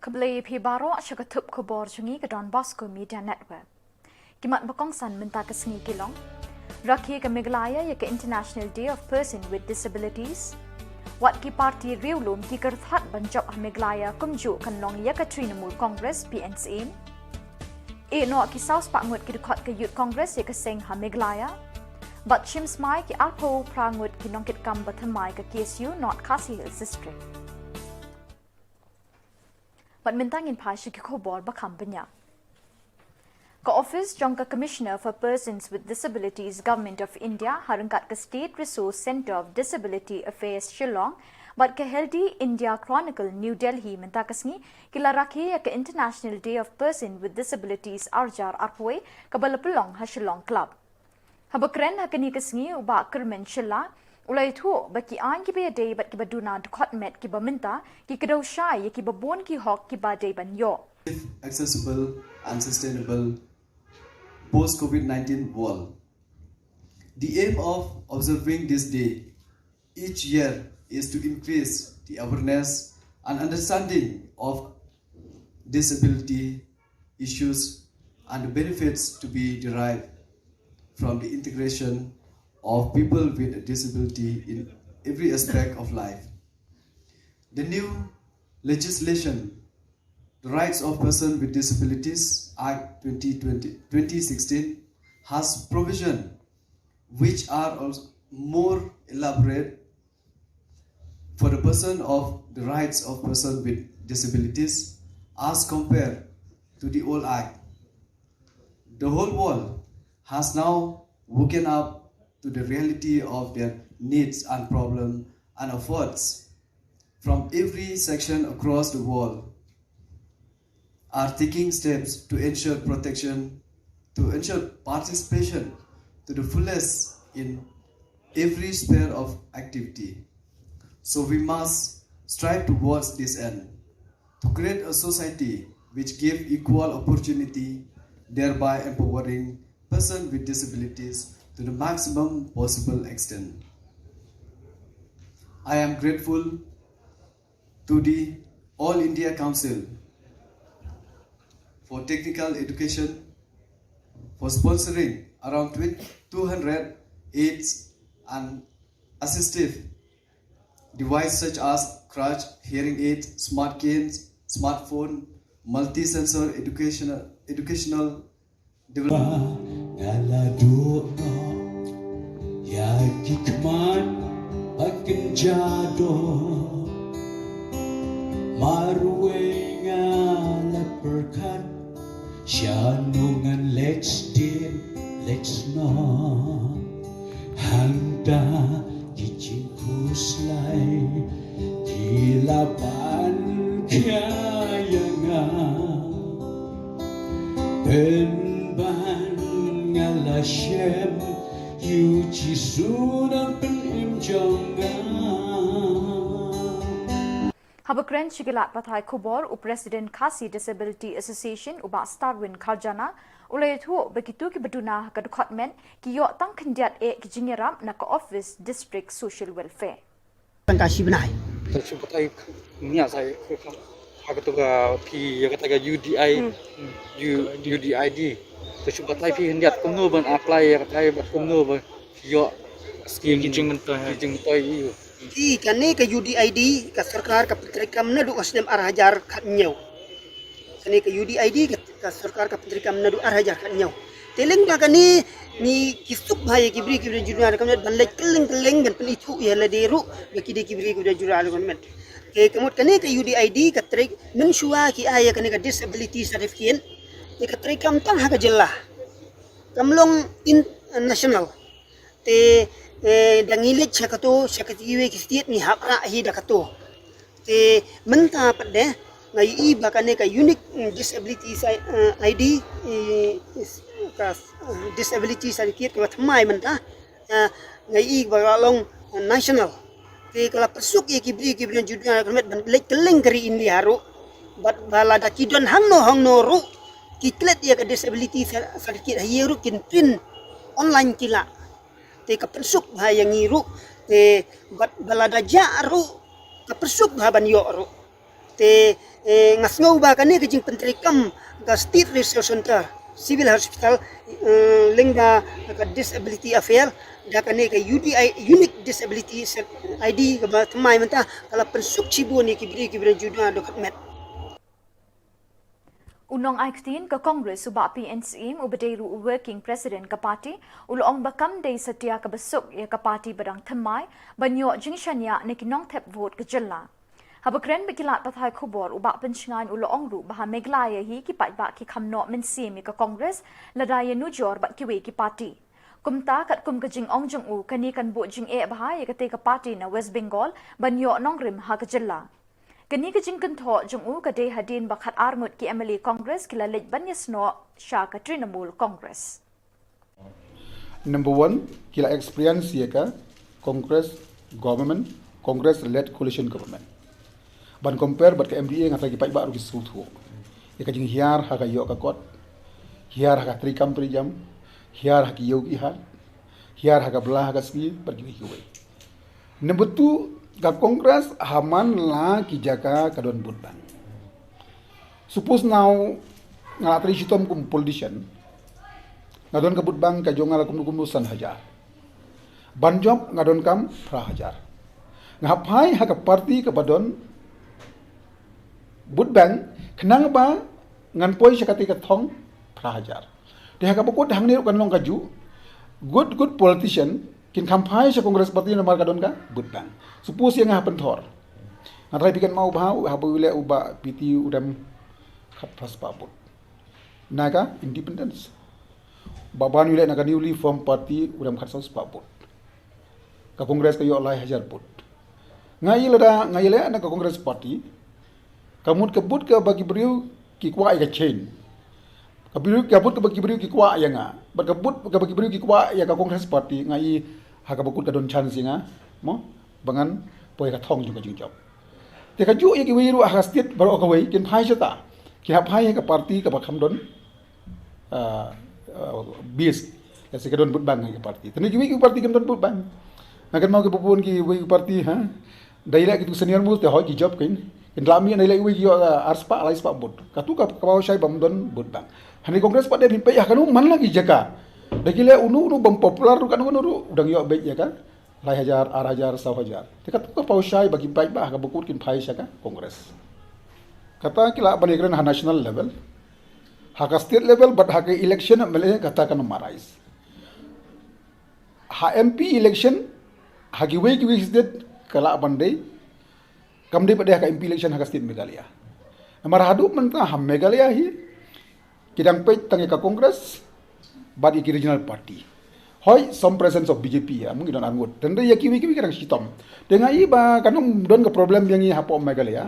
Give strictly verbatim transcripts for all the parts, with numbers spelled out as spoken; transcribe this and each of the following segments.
Khublei ïa phi baroh sha ka thup khubor jong ngi ka Don Bosco Media Network. Ki mat ba kongsan mynta ka sngi ki long: Rakhe ka Meghalaya ïa ka International Day of Person with Disabilities. Wat ki party riewlum ki kyrthat ban jop ha Meghalaya kumjuh kan long ïa ka Trinamool Congress P N C M. Ïeh noh ki saw spah ngut ki dkhot ka Youth Congress ïa ka seng ha Meghalaya. Bad shim smai ki arphew phra ngut ki nongkitkam ba thymmai ka K S U North Khasi Hills District. Bad mynta ngin phai sha ki khubor ba kham bniah. Ka office jong ka Commissioner for Persons with Disabilities, Government of India, ha ryngkat ka State Resource Centre of Disability Affairs Shillong bad ka Healthy India Chronicle New Delhi mynta ka sngi ki la rakhe ïa ka International Day of Person with Disabilities arjar arphew, kaba la pynlong ha Shillong Club. Haba kren ha kane ka sngi, u Bah Kyrmen Shylla u la ïathuh ba ki aiñ kiba ïadei bad kiba duna dkhot met kiba mynta ki kdew shai ïa kiba bun ki hok kiba dei ban ïoh. Accessible and sustainable post COVID nineteen world. The aim of observing this day each year is to increase the awareness and understanding of disability issues and the benefits to be derived from the integration of people with a disability in every aspect of life. The new legislation, the Rights of Persons with Disabilities Act twenty twenty, twenty sixteen, has provision which are also more elaborate for the person of the rights of persons with disabilities as compared to the old act. The whole world has now woken up to the reality of their needs and problems, and efforts from every section across the world are taking steps to ensure protection, to ensure participation to the fullest in every sphere of activity. So we must strive towards this end, to create a society which gives equal opportunity, thereby empowering persons with disabilities to the maximum possible extent. I am grateful to the All India Council for Technical Education for sponsoring around twenty, two hundred aids and assistive devices such as crutch, hearing aid, smart canes, smartphone, multi-sensor educational, educational Nga la duh noh ïa ki khmat ba kynja doh. Marwei nga la pyrkhat shano ngan leit sdien leit snoh. Hangta ki jingkhuslai ki la ban khia ïa nga. Pynban nga la shem ïa u Jisu nongpynim jong nga. Haba kren sha ki lad pathai khubor, u President Khasi Disability Association, u Bah Starwin Kharjana, u la ïathuh ba kito kiba duna ha ka dkhot met ki ïoh tang khyndiat eh ki jingïarap na ka Office District Social Welfare. Tang ka shi bnai. To shu batai nia sa ha ka tu ka phi ïa kata ka U D I, U, U D I D. To shu batai phi khyndiat kumno ban apply ïa kata, ba kumno ba ïoh skim ki jingmyntoi, ki jingmyntoi ïa u. Ki kane ka U D I D ka sorkar ka pyntreikam naduh ka snem ar hajar khathynñiew. Kane ka U D I D ka, ka sorkar ka pyntreikam naduh ar hajar khathynñiew. Te lyngba kane ngi ki suk bha ïa ki briew ki briew junior ka met ban leit kylleng kylleng ban pynithuh ïa lade ruh ba ki dei ki briew ki briew junior ka met. Te ka mut kane ka U D I D ka trei mynshuwa ki ai ïa kane ka disability certificate. Te ka treikam tang ha ka jylla. Kam long international. Te, eh, da ngi leit sha kato, sha kito kiwei ki state ngi hap rah hi da kato. Te mynta pat de nga ïohi ba kane ka unique, mm, disability si-, eh, I D, eh, is-, ka, eh, disability certificate kaba thymmai mynta, eh, nga ïohi ba ka long, eh, national. Te ka la pyrsuk ïa ki briew ki briew junior ka met ban leit kylleng ka ri India ruh. Bad ba lada ki don hangno hangno ruh ki klet ïa ka disability cer-, certificate ha ïing ruh kin print online ki lah. Te ka pyrsuk bha ïa ngi ruh. Te bad ba lada jah ruh ka pyrsuk bha ban ïoh ruh. Te eh, nga sngew ba kane ka jingpyntreikam ka State Resource Center, Civil Hospital, eh, lyngba ka Disability Affair, da kane ka U D I, Unique Disability Cert-, I D kaba thymmai mynta, ka la pynsuk shibun ïa ki briew kiba don jingdon dohkhat met. U nongai ktien ka Congress u Bah P N Syiem uba dei ruh u Working President ka party, u la ong ba kam dei satia kaba suk ïa ka party ba dang thymmai ban ïoh jingshaniah na ki nongthep vote ka jylla. Haba kren bad ki lad pathai khubor, u Bah Pynshngaiñ u la ong ruh ba ha Meghalaya hi ki paidbah ki kham noh mynsiem ïa ka Congress lada ïanujor bad kiwei ki party. Kumta, katkum ka jingong jong u, kane kan buh jingeh bha ïa katei ka party na West Bengal ban ïoh nongrim ha ka jylla. Kane ka jingkynthoh jong u ka dei hadien ba khatar ngut ki M L A Congress ki la leit ban ïasnoh sha ka Trinamool Congress. Number one, ki la experience ïa ka Congress government, Congress led coalition government. Ban compare bad ka M D A, nga tharai ki paidbah ruh ki sngewthuh ïa ka jinghiar ha ka ïoh ka kot, hiar ha ka treikam treijam, hiar ha ki ïew ki hat, hiar ha ka bla ha ka sngi bad kiwei kiwei. Number two, ka Congress ha man la ki jaka ka don vote bank. Suppose now nga la trei shitom kum politician, nga don ka vote bank ka jong nga la kumno kumno san hajar. Ban jop nga donkam phra hajar. Nga hap phai ha ka party kaba don vote bank khnang ba ngan poi sha katei ka thong phra hajar. Te ha kaba kut hangne ruh kan long kajuh. Good, good politician kin kham phai sha Congress party namar ka don ka vote bank. Suppose ïa nga ha Pynthor, nga tharai phi kynmaw bha, haba u leh u Bah P T u rem khatphra spah vote na ka independence. Bah Ban u leh na ka newly formed party u rem khatsaw spah vote. Ka Congress ka ïoh lai hajar vote. Nga ïa lada nga ïa leh na ka Congress party, ka mut ka vote kaba ki briew ki kwah ïa ka change. Ka briew, ka vote kaba ki briew ki kwah ïa nga, bad ka vote kaba ki briew ki kwah ïa ka Congress party, nga ïa ha kaba kut ka don chance ïa nga, mo, ba ngan poi ha ka thong jong ka jingjop. Te kajuh ïa kiwei ruh ha ka state baroh kawei kin phai shata, kin hap phai ha ka party kaba kham don ah, ah, base. Lehse ka don vote bank ha ki party. Te ne kiwei ki party kim don vote bank. Nga kynmaw kiba bun kiwei ki party, ha. Da ïaleh kitu senior most te hoi ki jop kin. Kin la mih da ïaleh kiwei ki ïoh, ah, ar spah, lai spah vote. Katu ka, kaba shai bym don vote bank. Hangne Congress pat de phin peit ha kano man la ki jaka. Da ki leh uno uno bym popular ruh kano kano ruh u dang ïoh beit ïa ka lai hajar, ar hajar, saw hajar. Te katu ka paw shai ba ki paidbah ha kaba kut kin phai sha ka Congress. Kata ki lah ban ïakren ha national level. Ha ka state level bad ha ka election M L A kata kan ym arise. Ha M P election ha kiwei kiwei state ka lah ban dei. Kam dei pat de ha ka M P election ha ka state Meghalaya. Namar haduh mynta ha Meghalaya hi ki dang peit tang ïa ka Congress bad ïa ki regional party. Hoi, some presence of B J P, ïa, mungkin don arngut. Tang dei ïa kiwei kiwei ki dang shitom. Te nga i ba kan ym don ka problem ïa ngi hapoh Meghalaya.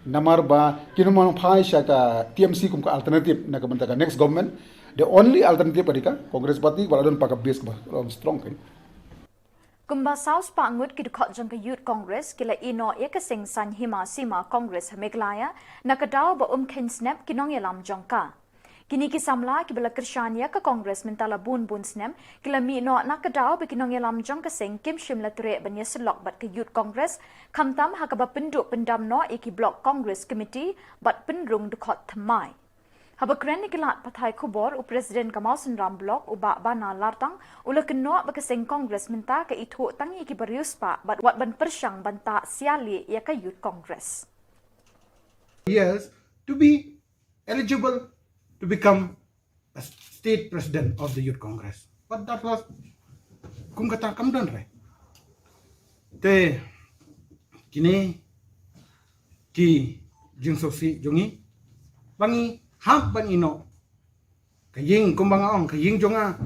Namar ba kin ym phai sha ka T M C kum ka alternative na ka bynta ka next government. The only alternative ka dei ka Congress party, ba la don pat ka base ba long strong kan. Kumba saw spah ngut ki dkhot jong ka Youth Congress ki la ïehnoh ïa ka seng saiñ Hima Sima Congress ha Meghalaya, na ka daw ba um kheiñ snem ki nongïalam jong ka. Kine ki samla kiba la kyrshan ïa ka Congress mynta la bun bun snem, ki la mih noh na ka daw ba ki nongïalam jong ka seng kim shym la treh ban ïasyllok bad ka Youth Congress, khamtam ha kaba pynduh pyndam noh ïa ki Block Congress Committee bad pynrung dkhot thymmai. Haba kren ïa ki lad pathai khubor, u President ka Mawsynram Block, u Bah Bana Lartang, u la kynnoh ba ka seng Congress mynta ka ithuh tang ïa kiba riewspah bad wat ban pyrshang ban tah sialieh ïa ka Youth Congress. Yes, to be eligible to become a state president of the Youth Congress. But that was, kum kata kam don re. Te kine ki jingsngewsih jong ngi, ba ngi hap ban ïehnoh ka ïing, kumba nga ong, ka ïing jong nga.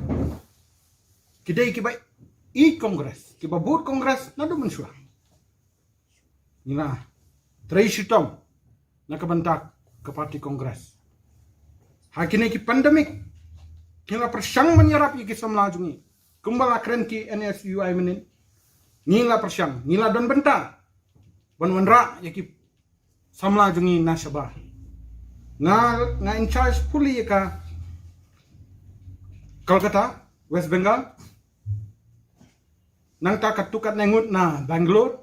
Ki dei kiba ïeit Congress, kiba bud Congress naduh mynshuwa. Ngi la trei shitom na ka bynta ka party Congress. Ha kine ki pandemic ngi la pyrshang ban ïarap ïa ki samla jong ngi. Kumba la kren ki N S U I mynnin, ngi la pyrshang, ngi la don bynta ban wanrah ïa ki samla jong ngi na shabar. Nga, nga in charge fully ïa ka Kolkata, West Bengal. Nangta katto katne ngut na Bangalore.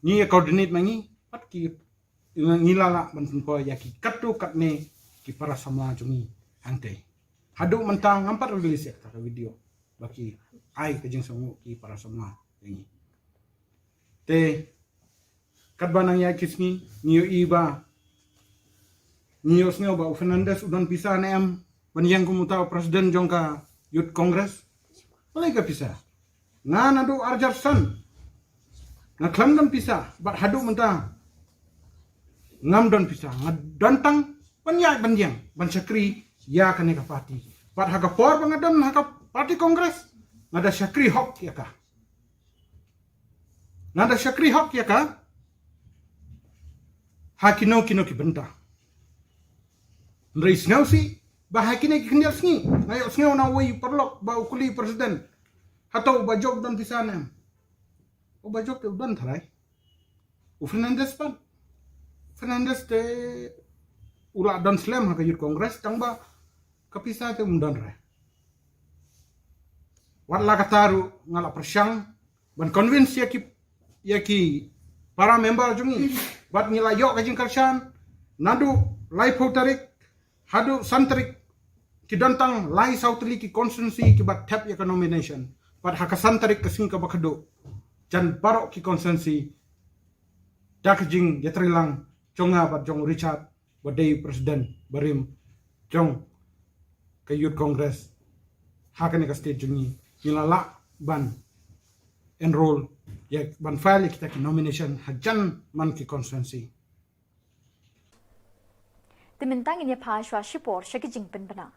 Ngi ïa coordinate ma ngi. ki, ngi la lah ban pynpoi ïa ki katto katne ki para samla jong ngi hangtei. Haduh mynta ngam pat release ïa kata ka video ba ki ai ka jingsngewnguh ki para samla jong ngi. Te katba nang ïa ki sngi ngi ïohi ba ngi ïohsngew ba u Fernandez u don pisa ne em ban ïeng kum uta u president jong ka Youth Congress. Balei ka pisa? Nga naduh arjar san nga khlem don pisa bad haduh mynta ngam don pisa. Nga don tang ban ïaid ban ïeng ban shakri ïa kane ka party. Bad ha ka por ba nga don ha ka party Congress nga da shakri hok ïa ka. Nga da shakri hok ïa ka ha kino kino ki bynta. Hynrei sngewsih ba ha kine ki khyndiat sngi nga ïohsngew na uwei u paralok ba u kylli u president, hato u Bah Job u don pisa ne em? U Bah Job te u don tharai. U Fernandez pat, Fernandez te u la don slem ha ka Youth Congress tang ba ka pisa te um don re. Wat la kata ruh nga la pyrshang ban convince ïa ki, ïa ki para member jong ngi. Bad ngi la ïoh ka jingkyrshan naduh laiphew tarik haduh san tarik. Ki don tang lai saw tylli ki constituency kiba thep ïa ka nomination. Bad ha ka san tarik ka sngi kaba khadduh jan baroh ki constituency da ka jingïatreilang jong nga bad jong Richard ba dei president barim jong ka Youth Congress ha kane ka state jong ngi, ngi la lah ban enroll ïa, ban file ïa kita ki nomination hajan man ki constituency. Te mynta ngin ïa phai shuwa shipor sha ki jingpynbna.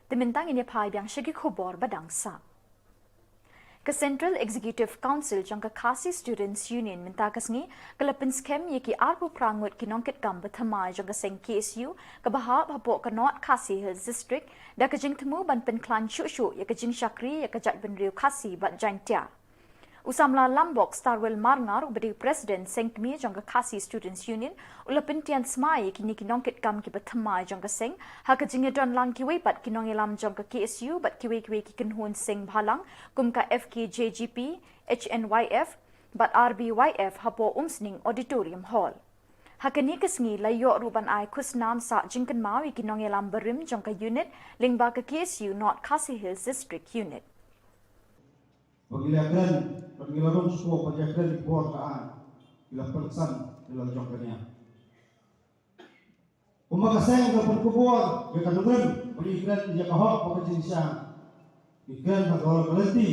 Te mynta ngin ïa phai biang sha ki khubor ba dang sah. Ka Central Executive Council jong ka Khasi Students Union mynta ka sngi ka la pynskhem ïa ki arphew phra ngut ki nongkitkam ba thymmai jong ka seng K S U kaba hap hapoh ka North Khasi Hills District da ka jingthmu ban pynkhlaiñ shuh shuh ïa ka jingshakri ïa ka jaitbynriew Khasi bad Jaiñtia. U samla Lambok Starwell Marngar uba dei u president seng kmie jong ka Khasi Students Union u la pyntian smai ïa kine ki nongkitkam kiba thymmai jong ka seng ha ka jingïadon lang kiwei pat ki nongïalam jong ka K S U bad kiwei kiwei ki kynhun seng bhalang kum ka F K J G P, H N Y F bad R B Y F hapoh Umsning Auditorium Hall. Ha kane ka sngi la ïoh ruh ban ai khusnam sah jingkynmaw ïa ki nongïalam barim jong ka unit lyngba ka K S U North Khasi Hills District Unit. Ba ngi la kren, ba ngi la rung shuwa, ba ngi la kren ki bor ka ai, ki la pynsan, ki la jong ka nia. Kumba ka seng ka pynkupbor ïa ka nongrim, ba ngi kren ïa ka hok bad ka jingshisha. Ngi kren ha ka lynti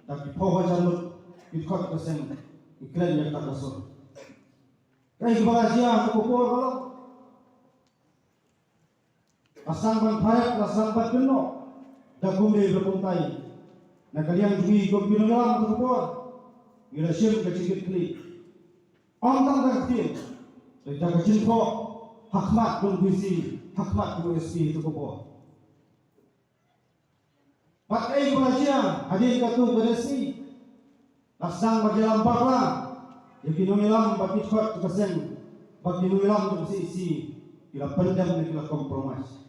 da ki phew hajar ngut ki dkhot ka seng, ngi kren ïa ka ka sur. Kaei kaba la jia ha ka por ka long. La sdang ban phet, la sdang ban kynnoh da kumne da kumtai. Na ka liang jong ngi kum ki nongïalam ha ka por ngi la shim ka jingkitkhlieh. Ym tang da ka ktien, da ka jingthoh ha khmat jong u D C, ha khmat jong u S P ha ka por. Bad kaei kaba la jia hadien katto katne sngi, la sdang ban ïalam bakla ïa ki nongïalam bad ki dkhot ka seng, bad ki nongïalam jong ka C E C ki la pyndem ne ki la compromise.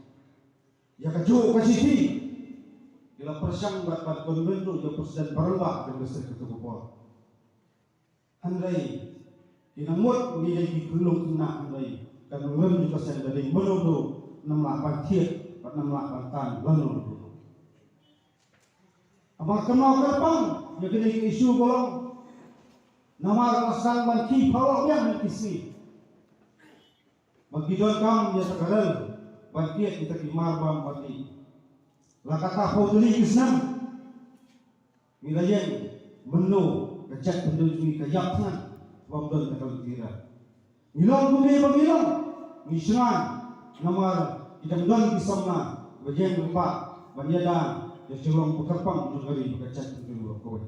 Ïa kajuh ka shithi ki la pyrshang bad ban convince ruh ïa u president baroh jong ka seng katto ka por. Hynrei ki nang mut ngi dei ki khyllung khynnah, hynrei ka nongrim jong ka seng ka dei mano mano, nam lah ban thied bad nam lah ban tan mano mano. Haba kynmaw kyrpang ïa kine ki issue ba long, namar ka sdang ban khie pharok biang ki sngi. Ba ki donkam ïa ka rel, Ban ïa kita ki mar bam bati. La kata pau tuli ki snam. Ngi la ïeng mynno ka jait pyndonkam ka ïap thngan bym don ka tang tira. Ngi long kumne ba ngi long ngi shngain namar ki dang don ki samla ba ïeng lypa ban ïada ïa ka jinglong ba kyrpang jong ka ri ba ka jait pyndonkam kawei.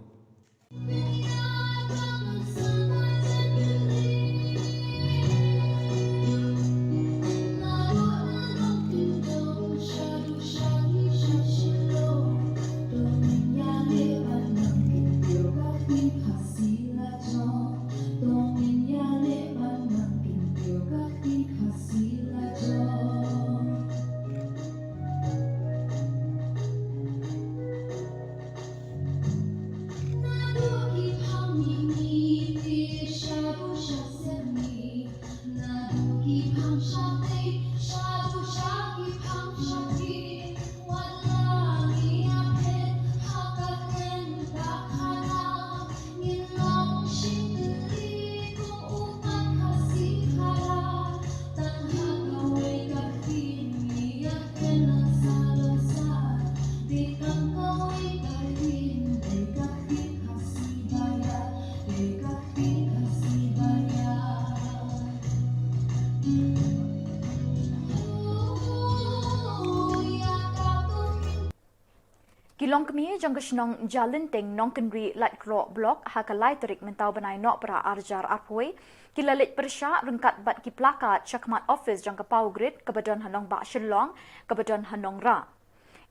Ki longkmie jong ka shnong Jalinteng, Nongkynrih, Laitkroh Block, ha ka lai tarik mynta u bnai Nohprah arhajar arphew wei, ki la leit pyrshah ryngkat bad ki plakat shakhmat office jong ka Power Grid kaba don ha Nongbah Shillong, kaba don ha Nongrah.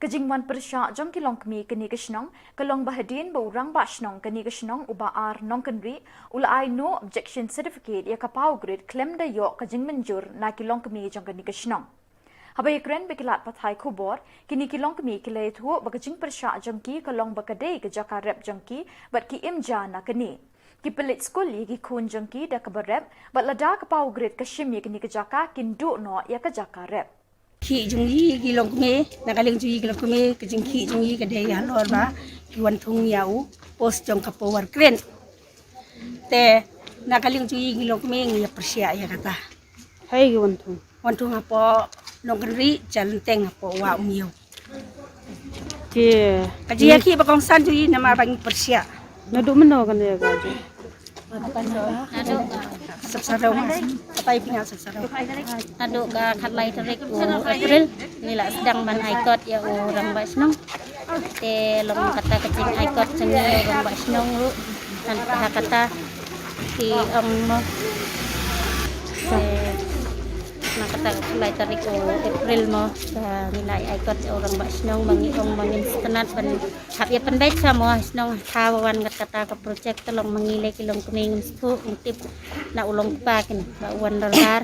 Ka jingwan pyrshah jong ki longkmie kane ka shnong ka long ba hadien ba u rangbah shnong kane ka shnong u Bah R Nongkynrih u la ai no objection certificate ïa ka Power Grid khlem da ïoh ka jingmynjur na ki longkmie jong kane ka shnong. Haba ïakren bad ki lad pathai khubor, kine ki longkmie ki la ïathuh ba ka jingpyrshah jong ki ka long ba ka dei ka jaka rep jong ki bad ki im ja na kane. Ki pynleit skul ïa ki khun jong ki da kaba rep bad lada ka Power Grid ka shim ïa kane ka jaka kin duh noh ïa ka jaka rep. Khih jong ngi ki longkmie, na ka liang jong ngi ki longkmie, ka jingkhih jong ngi ka dei halor ba ki wan thung ïa u post jong ka Power Grid. Te na ka liang jong ngi ki longkmie ngi ïa pyrshah ïa kata. Hai ki wan thung. Wan thung hapoh Nongkynrih, Jalinteng hapoh Wah Umiew. Ki ka jia ki ba kongsan ju i namar ba ngi pyrshah. Naduh mynno kan ïa ka ju. Naduh Sapsarong. Apai pinga Sapsarong. Naduh ka khatlai tarik u April ngi la sdang ban ai kot ïa u rangbah shnong. Te long kata ka jing ai kot jong ngi u rangbah shnong ruh. Kan ha kata ki ong mo. Te na kata ka khatlai tarik u April mo, ka ngi la ai kot ïa u rangbah shnong ba ngi ong ba ngin sngewtynnat ban hap ïa pynbeit sha mo shnong ha thaw wan kat kata ka project. Te long ma ngi lei ki longkmie ngim sngewthuh, ngim tip na u long kpa kin ba u wan dorbar.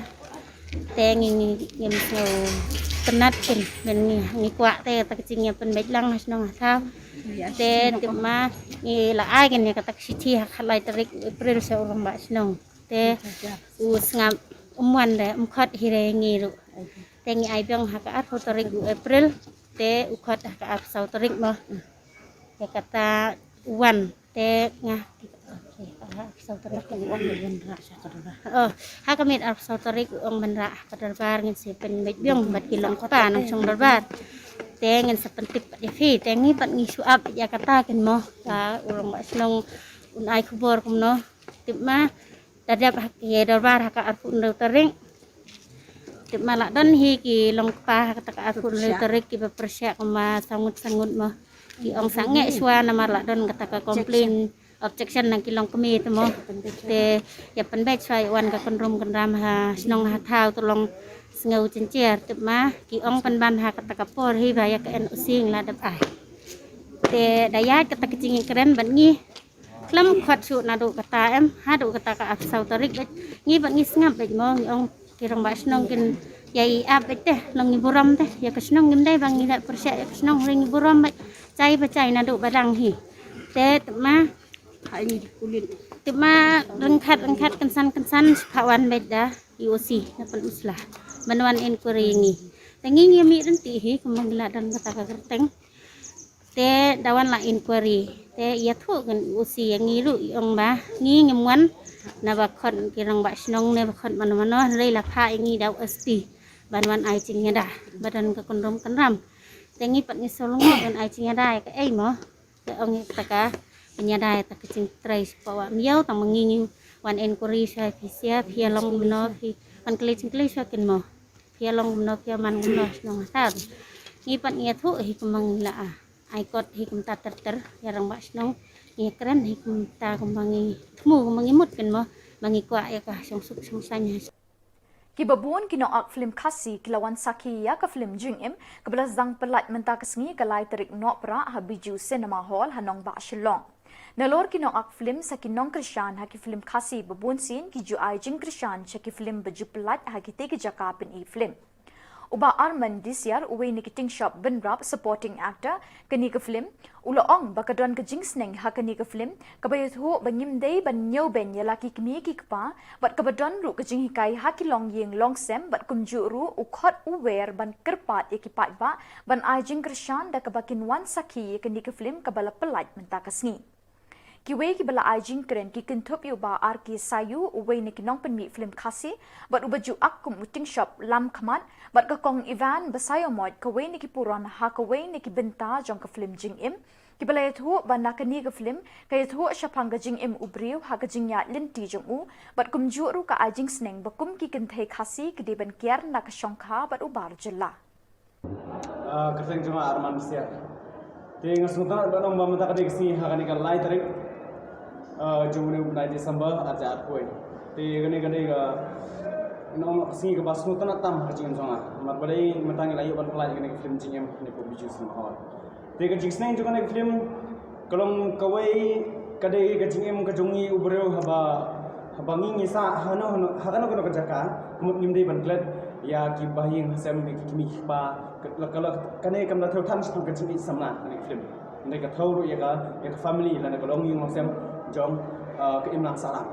Te ngi ngi ngim sngewtynnat kin, men ngi ngi kwah te ta ka jing ïa pynbeit lang ha shnong ha thaw. Te tip ma ngi la ai kin ïa kata ka shithi ha khatlai tarik u April sha u rangbah shnong. Te u sngap um wan de, um khot hi re ngi ruh. Te ngi ai biang ha ka arphew tarik u April. Te u khot ha ka arphew saw tarik mo. Te kata u wan te nga arphew saw tarik u ong ban rah sha ka dorbar. Oh, ha ka miet arphew saw tarik u ong ban rah ha ka dorbar, ngin sa pynbeit biang bad ki long kpa nongshong dorbar. Te ngin sa pyntip pat ïa phi, te ngi pat ngi shu ap ïa kata kin mo. Ka u rangbah shnong un ai khubor kumno. Tip ma da dep ha ki dorbar ha ka arphew hynriew tarik. Tip ma la don hi ki long kpa ha kata ka arphew hynriew tarik kiba pyrshah kumba sangut sangut mo. Ki ong sangeh shuwa namar la don kata ka complain, objection na ki longkmie te mo. Te ïa pynbeit shuwa ïa wan ka kynrum kynram ha shnong ha thaw te long sngew jynjar. Tip ma ki ong pynban ha kata ka por hi ba ïa ka N O C ngi la dep ai. Te da ïaid kata ka jingïakren bad ngi khlem khot shuh naduh kata em, haduh kata ka arphew saw tarik bad ngi bad ngi sngap bad mo, ngi ong ki rangbah shnong kin ïa i ap bad te, long ngi burom te ïa ka shnong, ngim dei ba ngi la pyrshah ïa ka shnong, hynrei ngi burom bad jai ba jai naduh ba dang hi. Te tip ma ha ngi di kulit. Tip ma ryngkat ryngkat kynsan kynsan shu phah wan bad da E O C na Pynursla ban wan inquiry ngi. Te ngi ngi mih ryntih hi kumba ngi la don kata ka kyrteng. Te da wan la inquiry te ïathuh kan E O C ïa ngi ruh, i ong ba ngi ngim wan na ba khot ki rangbah shnong ne ba khot mano mano, hynrei la phah ïa ngi da u S P. Ban wan ai jingïada ba don ka kynrum kynram. Te ngi pat ngi sngewlyngngoh ban ai jingïada ïa kaei mo. Te ong ïa kata ka pynïada ïa kata ka jingtrei shapoh wah Miaw, tang ma ngi ngi wan inquiry shuwa phi sha, phi ïa long kumno, phi wan kylli jingkylli shuwa kin mo. Phi ïa long kumno, phi ïa man kumno shnong hata. Ngi pat ngi ïathuh hi kumba ngi la ai kot hi kumta ter ter ïa rangbah shnong. Ngi kren hi kumta kumba ngi thmu kumba ngi mut kin mo. Ba ngi kwah ïa ka shongsuk shongsaiñ ha Kiba bun ki nongak film Khasi ki la wan sakhi ïa ka film Jingim kaba la sdang pyllait mynta ka sngi ka lai tarik Nohprah ha Bijou Cinema Hall ha nongbah Shillong. Nalor ki nongak film sa ki nongkyrshan ha ki film Khasi ba bun sien ki ju ai jingkyrshan sha ki film ba ju pyllait ha kitei ki jaka pyni film. U Bah Arman Disiar, uwei na ki tyngshop bynrap, supporting actor, kane ka film, u la ong ba ka don ka jingsneng ha kane ka film kaba ïathuh ba ngim dei ban ñiewbeiñ ïa la ki kmie ki kpa, bad kaba don ruh ka jinghikai ha ki longïing longsem, bad kumjuh ruh u khot u wer ban kyrpad ïa ki paidbah ban ai jingkyrshan da kaba kin wan sakhi ïa kane ka film kaba la pyllait mynta ka sngi. Kiwei kiba la ai jingkren ki kynthup ïa u Bah R K Sayu, uwei na ki nongpynmih film Khasi, bad uba ju ak kum u tyngshop lam khmat, bad ka kong Ivan Basaiawmoit, kawei na ki puron ha kawei na ki bynta jong ka film Jingim, kiba la ïathuh ba na kane ka film ka ïathuh shaphang ka jingim u briew ha ka jingïaid lynti jong u, bad kumjuh ruh ka ai jingsneng ba kum ki kynthei Khasi ki dei ban kiar na ka shongkha bad u bar jylla. Ah, kyrteng jong nga Arman Disiar. Te nga sngewtynnat ban ong ba mynta ka dei ka sngi ha kane ka lai tarik, ah, jong une u bnai December, ar hajar arphew. Te kane ka dei ka, ngan ong ka sngi kaba sngewtynnat tam ha ka jingim jong nga. Namar balei mynta ngi la ïoh ban pyllait kane ka film Jingim kane ka Bijou Cinema Hall. Te ka jingsneng jong kane ka film ka long kawei ka dei ka jingim ka jong ngi u briew haba, haba ngi ngi sah hano hano, ha kano kano ka jaka, ka mut ngim dei ban klet ïa ki bahaïing hasem, ïa ki kmie ki kpa, ka, ka, ka, kane kam da thew than shaphang ka jingïeit samla kane ka film. Hynrei ka thew ruh ïa ka, ïa ka family lane ka longïing longsem jong, ah, ka imlang sahlang.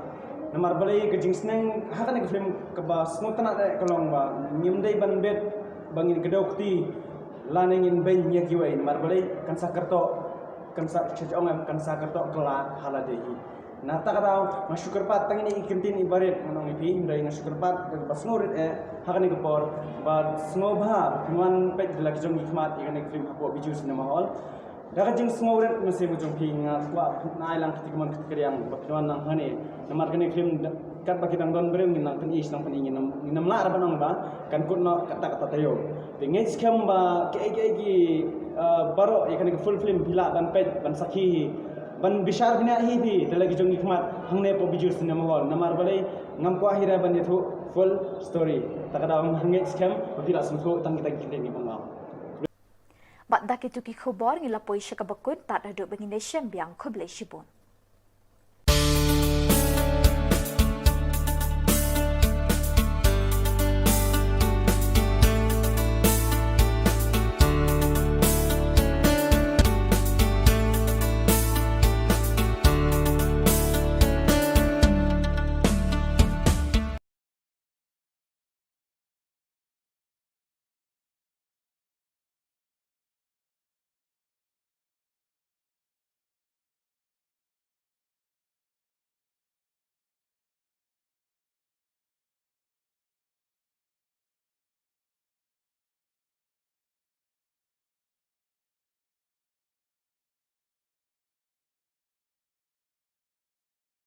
Namar balei ka jingsneng ha kane ka film kaba sngewtynnat eh ka long ba ngim dei ban bet ba ngin kdew kti lane ngin beiñ ïa kiwei, namar balei kan sa kyrtoh, kan sa, sha ong em, kan sa kyrtoh kylla ha lade hi. Na kata ka daw nga shu kyrpad tang ïa ki kyntien iba rit, ngan ong ïa phi, hynrei nga shu kyrpad ba sngewrit eh ha kane ka por ba sngewbha phin wan peit da la ki jong ki khmat ïa kane ka film hapoh Bijou Cinema Hall. Da ka jingsngewrit mynsiem ka jong phi nga kwah phin ai lang kti kamon kti kadiang ba phin wan lang hangne. Namar kane ka film katba ki dang don briew ngin nang pyni, nang pyni, ngin ym, ngin ym lah ban ong ba kan kut noh katta katta taïew. Te ngeit skhem ba kiei kiei ki, eh, baroh ïa kane ka full film phi lah ban peit, ban sakhi hi, ban bishar bniah hi phi da la ki jong ki khmat hangne hapoh Bijou Cinema Hall. Namar balei ngam kwah hi re ban ïathuh full story. Ta ka daw nga ngeit skhem ba phi lah sngewthuh tang kita ki kyntien kiba nga ong. Bad da kitu ki khubor ngi la poi sha kaba kut, tad haduh ba ngin ïashem biang, khublei shibun.